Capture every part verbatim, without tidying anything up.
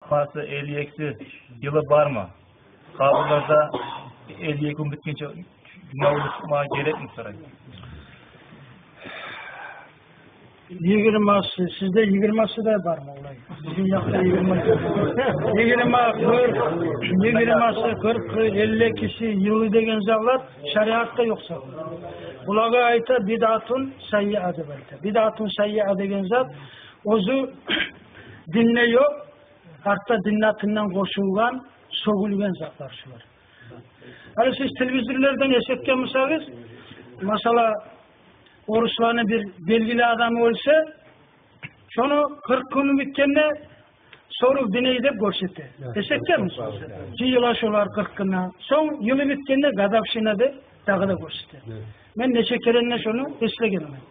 Масы, элли экиси йылы бармы? Къабурларда элли эки гюн битгенче жума гюню чыкъмагъа герекми сорай. Йигирмасы, сизде йигирмасы да бармы олай? Бизин якъда йигирма. Йигирма, къыркъ, йигирмасы, къыркъы, элли экиси йылы деген затлар шариатда ёкъ затлар. Булагъа айта бидъатун саййиа деп айта. Бидъатун саййиа деген зат оьзю динде ёкъ, артда динни атындан къошулгъан, сёгюлген затлар шулар. Гьали сиз телевизорлардан эшитген бусагъыз, масала, орусланы бир белгили адамы оьлсе, шону къыркъ гюню битгенде сорукъ диней деп гёрсете. Эшитгенмисиз? Жыйыла шолар къыркъ гюнде. Сонг йылы битгенде годовщина деп дагъы да гёрсете. Мен нече керен де шону эслегенмен.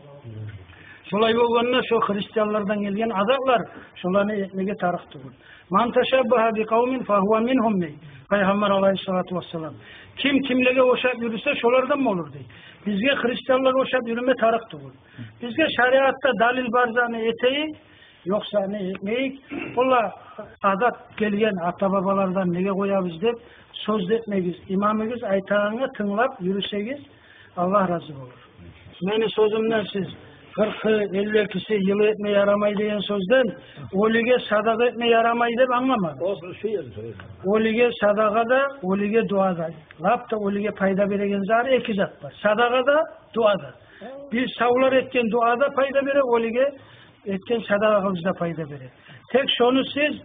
Шолай болгъанда, шо христианлардан гелген адатлар, шоланы этмеге тарыкъ тюгюл. «Ман ташаббагьа би къавмин фагьува мингьум», — дей Пайгъамбар алайгьиссалату вассалам. Ким кимлеге ошап юрюсе, шолардан болур, дей. Бизге христианлагъа ошап юрюме тарыкъ тюгюл. Бизге шариатда далил бар затны этейик, ёкъ затны этмейик. Олар адат гелген ата-бабалардан, неге къоябыз деп сёз де этмегиз. Имамыгъыз айтагъангъа тынглап юрюсегиз, Аллагь рази болур. Мени сёзюмден сиз къыркъы, элли экиси йылы этме ярамай деген сёзден оьлюге садагъа этме ярамай деп англамагъыз. Оьлюге садагъа да, оьлюге дуа да. Лап да оьлюге пайда береген зары эки зат бар: садагъа да, дуа да. Биз савлар этген дуа да пайда бере, оьлюге этген садагъагъыз да пайда бере. Тек шону сиз,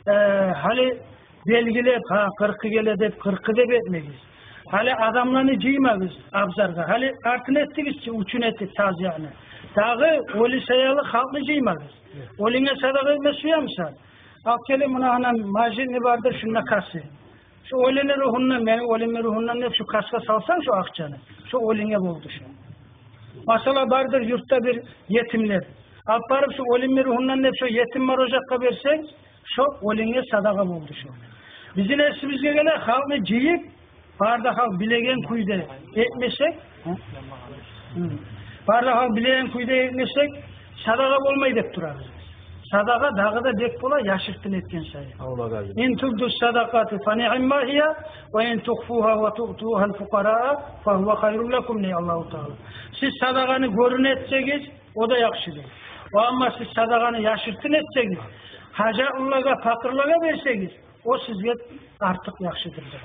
э, гьали белгилеп, гьа, къыркъы геле деп, къыркъы деп этмегиз. Гьали адамланы жыймагъыз абзаргъа. Гьали артын этдигиз чи, уьчюн этип, тазияны. Дагъы оьлю саялы халкъны жыймагъыз. Оьлюнге садагъа этме сюемисен? Алып гелип, муна гьана мажитни бардыр, шунда касы. Шо оьлюню ругьундан, мени оьлюмню ругьундан деп шо касгъа салсанг шо акъчаны, шо оьлюнге болду шо. Масала, бардыр юртда бир етимлер. Алып барып, шо оьлюмню ругьундан деп шо етим бар ожакъгъа берсенг, шо оьлюнге садагъа болду шо. Бизин эсибизге геле, халкъны жыйып, бары да халкъ билеген кюйде этмесек, гьы? Гьы. Бары да халкъ билеген кюйде этмесек, садагъа болмай деп турабыз биз. Садагъа дагъы да бек бола яшыртын этген сайын. «Ин тубду садакъати фа ниъма гьия, ва ин тухфугьа ва туътугьал фукъараа фа гьува хайрун лакум», — дей Аллагьу Таала. Сиз садагъаны гёрюне этсегиз, о да яхшыдыр. Ва амма сиз садагъаны яшыртын этсегиз, гьажатлылагъа, пакъырлагъа берсегиз, о сизге артыкъ яхшыдыр, дей.